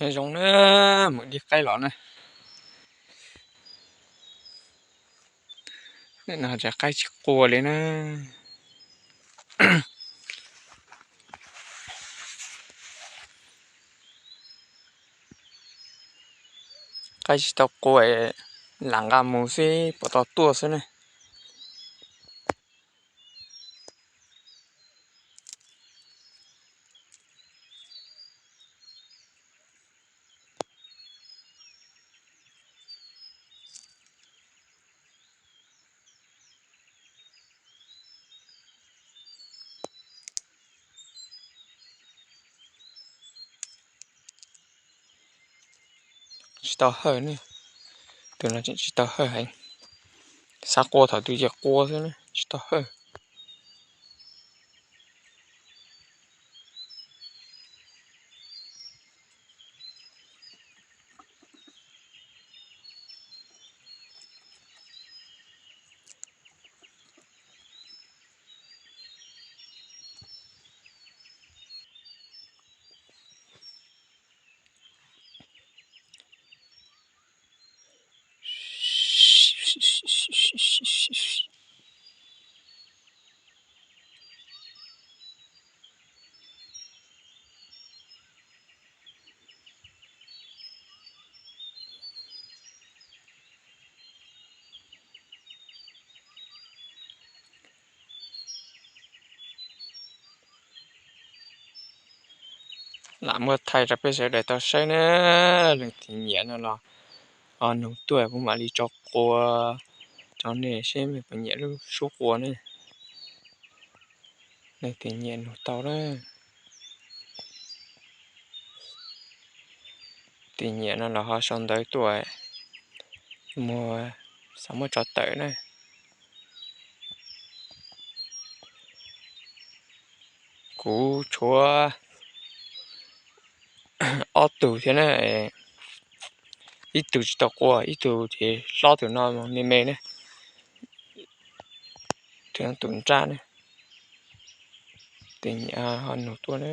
Nyob zoo na, mus dig qaib los na. Nim no ces qaib tsis qua li na. Qaib tsis tau qua, lam nqa mus xwb, puas tau tuaj xwb ne. Tsis tau hawj ne, tus no tseem tsis tau hawj heev. Xav qua thaum twg ces qua xwb na, tsis tau hawj. Lam muab thaij rau peb sawv daws tau saib na. Leej twg nyiam no los ho nug tuaj kuv mam li tso qua rau nej seb mej puas nyiam lub sub qua ne. Leej twg nyiam nug tau na. Tus nyiam no los ho sau ntawv tuaj, muag xav muab tso tawm na. Kuv tshuav ob tug thiab na, ib tug tsis tau qua, ib tug ces hlob tus no me me na, tus nrab na. Tus nyiam ho nug tuaj na.